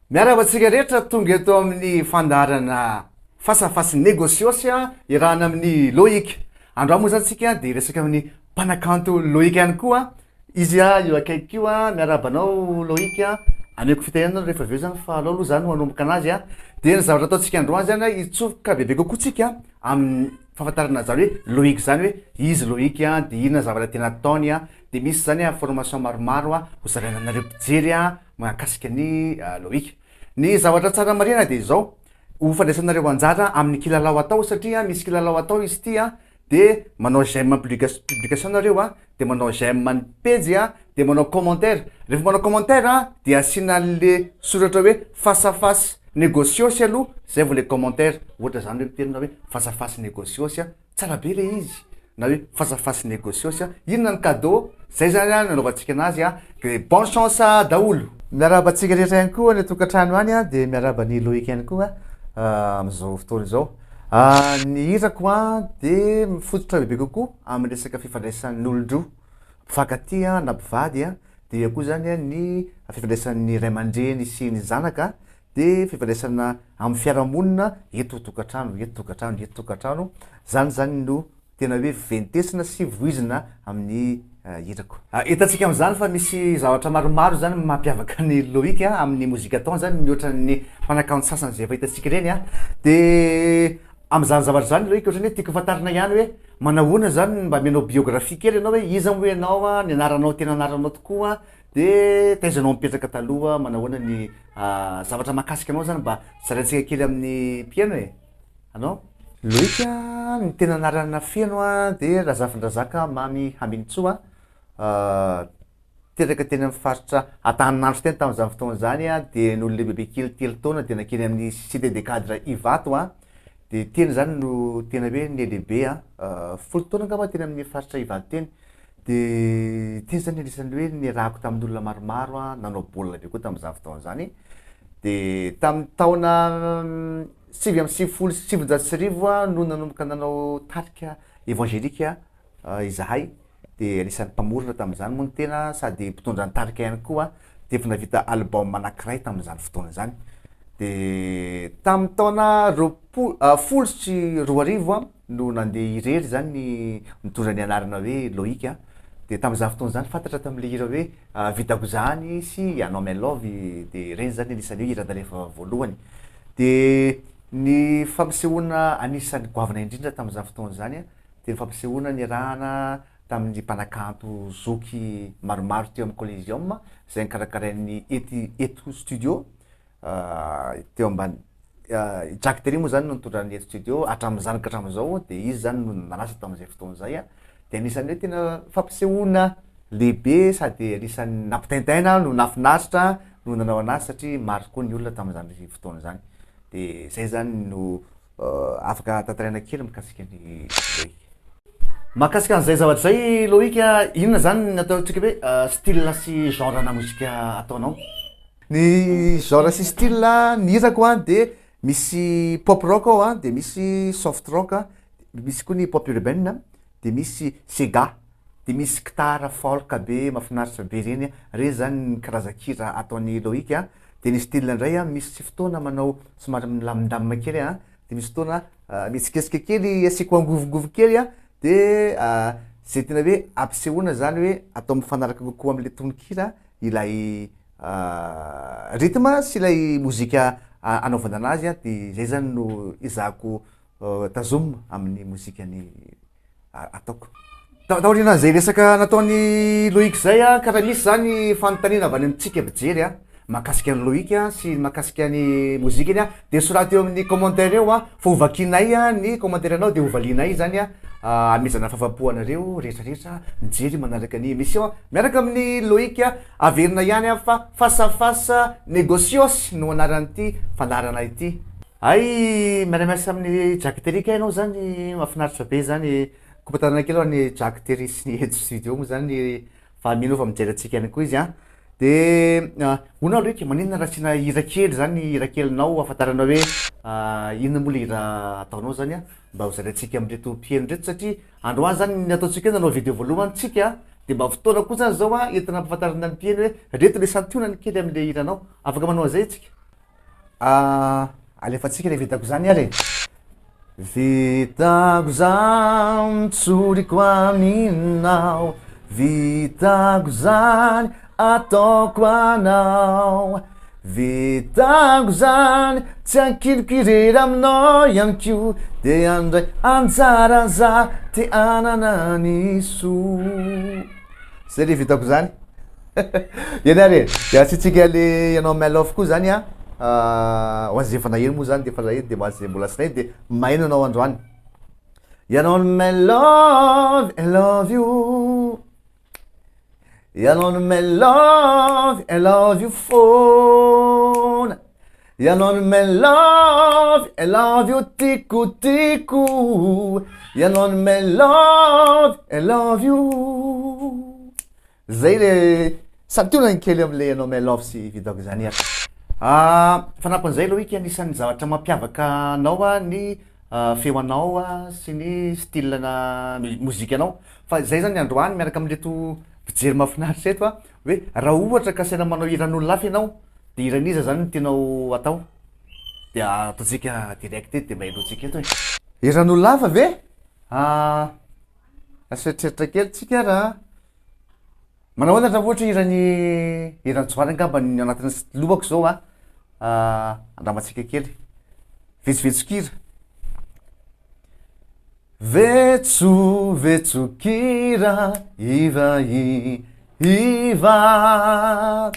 Miarahaba antsika rehetra tonga eto amin'ny fandaharana Face à face Negocios iarahana amin'i Loïc. Androany moa izany tsika dia hiresaka amin'ny mpanakanto Loïc ihany koa. Izy io akaiky io, miarahaba anao Loïc. Ameko fitenenana rehefa avy eo izany fa aleo aloha za no hanomboka anazy. Dia ny zavatra ataontsika androany izany, hitsofoka bebe kokoa tsika amin'ny fahafantarana an'izany hoe Loïc izany hoe izy Loïc dia inona zavatra tena ataony, dia misy izany information maromaro ho zaraina aminareo mpijery mahakasika ny Loïc. Ny zavatra tsara marihana dia izao, ho fandraisanareo anjara amin'ny kilalao atao satria misy kilalao atao izy ity dia manao j'aime publication nareo dia manao j'aime ny pejy dia manao commentaire, rehefa manao commentaire dia asiana an'le soratra hoe face à face negocios aloha zay vao le commentaire, ohatra zany hoe miteny hoe face à face negocios. Tsara be le izy na hoe face à face negocios a, inona ny cadeau, zay zany a nanaovantsika anazy a, de bonne chance daholo. Miarahaba antsika rehetra ihany koa any an-tokantrano any a, de miarahaba an'i Loïc ihany koa amin'izao fotoana izao. Ny hirako a de mifototra bebe kokoa amin'ny resaka fifandraisan'olon-droa, mpifankatia na mpivady a, de eo koa zany a ny fifandraisan'ny ray aman-dreny sy ny zanaka de fifandraisana amin'ny fiarahamonina eto tokantrano, eto tokantrano, eto tokantrano, zany zany no tena hoe ventesina sy voizina amin'ny hirako. Hitantsika amin'izany fa misy zavatra maromaro zany mampiavaka an'i Loïc amin'ny mozika ataony zany mihoatra ny mpanakanto sasany zay efa hitantsika ireny a, de amin'izany zavatra zany Loïc ohatran'ny hoe tiako fantarina ihany hoe manahoana zany mba amenao biographie kely ianao hoe iza moa ianao a, ny anaranao tena anaranao tokoa De taiza anao mipetraka taloha, manahoana ny zavatra mahakasika anao zany mba zaraintsika kely amin'ny mpihaino e? Anao? Loïc a, ny tena anarana feno a de Razafindrazaka Mamy Haminintsoa, teraka teny amin'ny faritra Antaninandro teny tamin'izany fotoana izany a, de nony lehibebe kely telo taona de nankeny amin'ny Cité des cadres Ivato a, de teny zany no tena hoe nihalehibe a, 10 taona angamba teny amin'ny faritra Ivato teny. De teny zany anisan'ny hoe niarahako tamin'olona maromaro a, nanao baolina be koa tamin'izany fotoana zany, de tamin'ny taona 1999 a no nanomboka nanao tarika évangélique izahay, de anisan'ny mpamorona tamin'izany moa ny tena sady mpitondra ny tarika ihany koa, de efa nahavita album anakiray tamin'izany fotoana zany, de tamin'ny taona roapo- 2010 a no nandeha irery zany ny nitondra ny anarana hoe Loïc a, de tamin'izany fotoana izany fantatra tamin'le hira hoe vitako zany sy ianao my love de ireny zany anisan'ny hoe hira nalefa voalohany, de ny fampisehoana anisan'ny goavana indrindra tamin'izany fotoana izany a de ny fampisehoana niarahana tamin'ny mpanakanto zoky maromaro teo amin'ny Coliseum izay nokarakarain'ny ety eto studio teo ambany i Jack Terry moa zany no nitondra ny eto studio hatramin'izany ka hatramin'izao de izy zany no nanasa tamin'izay fotoana izay a, de anisan'ny hoe tena fampisehoana lehibe sady anisan'ny nampitaintaina no nahafinaritra no nanao anazy satria maro tokoa ny olona tamin'izany fotoana izany, de zay zany no afaka tantaraina kely mikasika an'i Loïc. Mahakasika an'izay zavatra izay Loïc a, inona zany ny ataontsika hoe style sy genre-na mozika ataonao? Ny genre sy style ny hirako an de misy pop rock ao an, de misy soft rock, misy koa ny pop urbaine, de misy sega, de misy gitara folk be mahafinaritra be reny, reny zany ny karazan-kira ataon'i Loïc an, de ny style ndray an misy fotoana manao somary milamindamina kely an, de misy fotoana mihetsiketsika kely asiako angovongovo kely an, de zay tena hoe ampisehoana zany hoe atao mifanaraka kokoa am'le tononkira ilay rythme sy ilay mozika anaovana anazy an, de zay zany no ezahako tazomina amin'ny mozikany ataoko. Taorianan'izay resaka nataon'i Loïc zay an, ka raha misy zany fanontaniana avy any amintsika mpijery an, mahakasika an'i Loïc sy ny mahakasika ny mozikany an, de soraty eo amin'ny commentaire eo an, fa ho vakianay ny commentaire anao de ho valianay zany an, hanomezana fahafaham-po anareo rehetrarehetra mijery manaraka ny émission miaraka amin'i Loïc. Averina ihany aho fa Face à face Negocios no anaran'ity fandaharana ity. Hay miara-miasa amin'i Jack Terry kay ianao zany, mahafinaritra be zany, kopa-tanana kely ho an'i Jack Terry sy ny Ejo Studio moa zany fa mino aho fa mijery antsika ihany koa izy an. De hono aho Loïc, maninona raha asiana hira kely zany hira kelinao ahafantarana hoe inona moa le hira ataonao zany an, mba ho zaraintsika amin'ireto mpihaino ireto satria androany zany ny ataontsika hoe nanao video voalohany tsika de mba fotoana koa zany zao an entina ampahafantarana ny mpihaino hoe reto le santionany kely am'le hiranao, afaka manao an'izay tsika? Alefantsika le vitako zany ary e. Vitako zany tsoriko aminao, vitako zany ataoko anao, vitako zany tsy ankiliko irery aminao ihany koa de handray anjara za te hanana ny soa. Zay le vitako zany. Eny ary e, de asiantsika le ianao my love koa zany an, ho an'izay efa naheno moa zany de efa naheno de ho an'izay mbola tsy naheno de maheno anao androany. Ianao no my love, I love you, ianao no my love, I love you foana, ianao no my love, I love you tiako tiako, ianao no my love, I love you. Zay le santionany kely amle ianao my love sy vitako izany ary. Fanampin'izay Loic, anisan'ny zavatra mampiavaka anao ny feo anao sy ny style-na mozikanao, fa izay zany androany miaraka amin'ireto mpijery mahafinaritra ireto hoe raha ohatra ka asaina manao hiran'olona hafa ianao de hiran'iza zany no tianao atao? De ataontsika direct eto de mba henointsika eto e. Hiran'olona hafa ve? Lasa eritreritra kely tsika ary an. Manao ahoana raha ohatra hiran'i hiran'i Johary angamba ny anatin'ny lohako izao an, andramantsika kely. Vetsovetsokira. Vetsovetsokira iva iva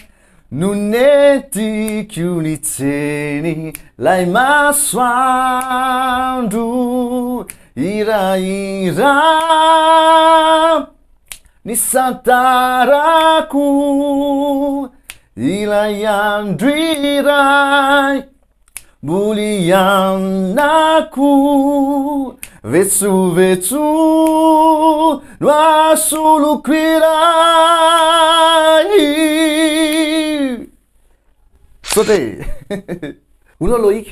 no nentiko nitseny lay masoandro hirahira nisantarako ilay andro iray Mbolianako vetsovetso no asoloko iray. Misaotra e! Hono aho Loïc,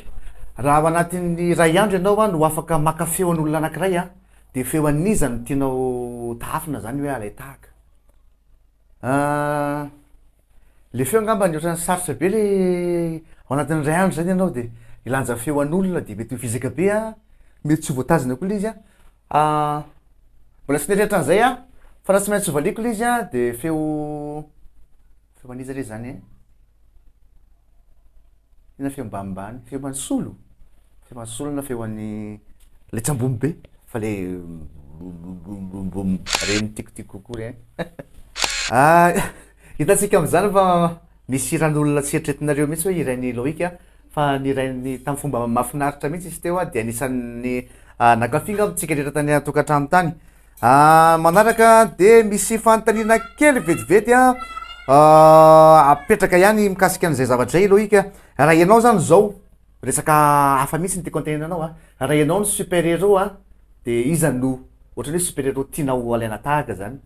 raha ao anatin'ny iray andro ianao no afaka maka feo an'olona anankiray an, dia feo an'iza no tianao tahafina zany hoe alain-tahaka? Le feo angambany ohatran'ny sarotra be le ao anatin'ny iray andro zany ianao de hilanja feo an'olona de mety ho vizaka be an, mety tsy ho voatazona koa le izy an, mbola tsy nieritreritra an'izay aho fa raha tsy maintsy hovaliako le izy an de feo feo an'iza re zany e? Inona feo ambanimbany? Feo an'i Solo? Feo an'i Solo na feo an'i le tsy ambony be fa le reny tiako kokoa reny. Hitantsika amin'izany fa misy hiran'olona tsy eritreretinareo mihitsy hoe hirain'i Loïc fa nihirainy tamin'ny fomba mahafinaritra mihitsy izy teo dia anisan'ny nankafy angamba tsika rehetra tany an-tokantrano tany. Manaraka dia misy fanontaniana kely vetivety apetraka ihany mikasika an'izay zavatra izay Loïc. Raha ianao zany izao, resaka hafa mihitsy no tiako antenena anao a, raha ianao no super héros a, dia iza no ohatran'ny hoe super héros tianao alaina tahaka zany?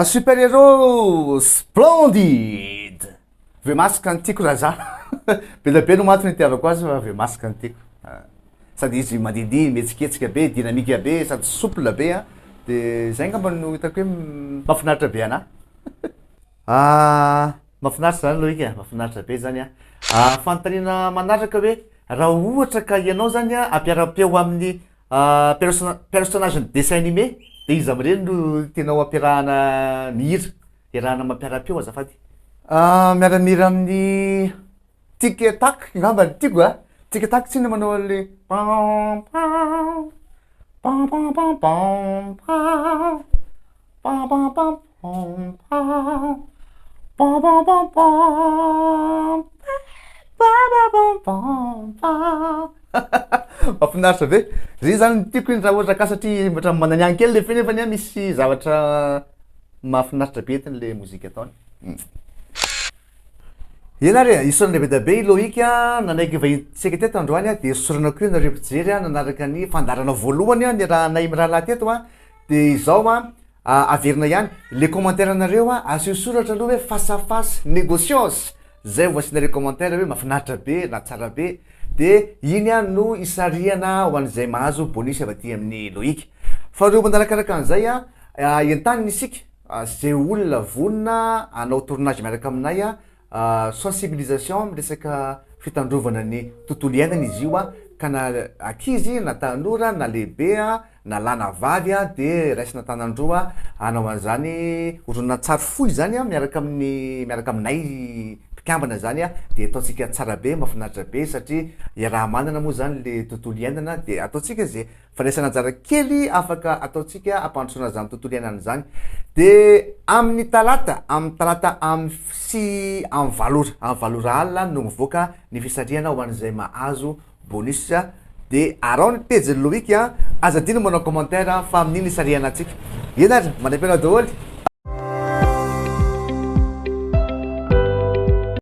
Super héros splendide! Ve masque no tiako raha za. Be dia be no antony itiavako azy fa ve masque no tiako. Sady izy mandihindihy, mihetsiketsika be, dynamique be, sady souple be an, de zay angamba no hitako hoe mahafinaritra be anah. Mahafinaritra zany Loïc a, mahafinaritra be zany an. Fanontaniana manaraka hoe raha ohatra ka ianao zany an ampiara-peo amin'ny personnage-n'ny dessin animé de iza amin'ireny no tianao ampiarahana mihira? Iarahana mampiara-peo azafady. Miara-mihira amin'ny Tic et Tac ngamba no tiako a! Tic et Tac tsinona manao an'le pam pam, pam pam pam pam pam, pam pam pam pam pam, pam pam pam pam pam pam pam. Mahafinaritra be! Zay zany no tiako iny raha ohatra ka satria ohatran'ny mananiany kely le feo nefany an misy zavatra Mahafinaritra be entiny le mozika ataony. Eny ary e, isaorana be dia be i Loïc nanaiky hivahintsika teto androany dia isaorana koa ianareo mpijery nanaraka ny fandaharana voalohany niarahanay mirahalahy teto dia izao averina ihany le commentaire nareo asio soratra aloha hoe face à face negocios zay vao asianareo commentaire hoe mahafinaritra be na tsara be dia iny no isarihana ho an'izay mahazo bonus avy aty amin'i Loïc. Faharoa manarakaraka an'izay Entanina isika izay olona vonona hanao tournage miaraka aminay sensibilisation amin'ny resaka fitandrovana ny tontolo iainana izy io a, ka na ankizy na tanora na lehibe a, na lahy na vavy a, de raisina an-tanan-droa hanao an'izany horonantsary fohy zany a, miaraka amin'ny miaraka aminay mpikambana zany a, de ataontsika tsara be, mahafinaritra be satria iaraha-manana moa zany le tontolo iainana, de ataontsika ze fandraisana anjara kely afaka ataontsika hampandrosoana zany tontolo iainana zany. De amin'ny talata, amin'ny talata amy sy amy 8 ora, amy 8 ora alina no mivoaka ny fisarihana ho an'izay mahazo bonus. De arao ny pejy Loïc a, aza adino manao commentaire fa amin'iny isarihana antsika. Eny ary, mandray-pianao daholo.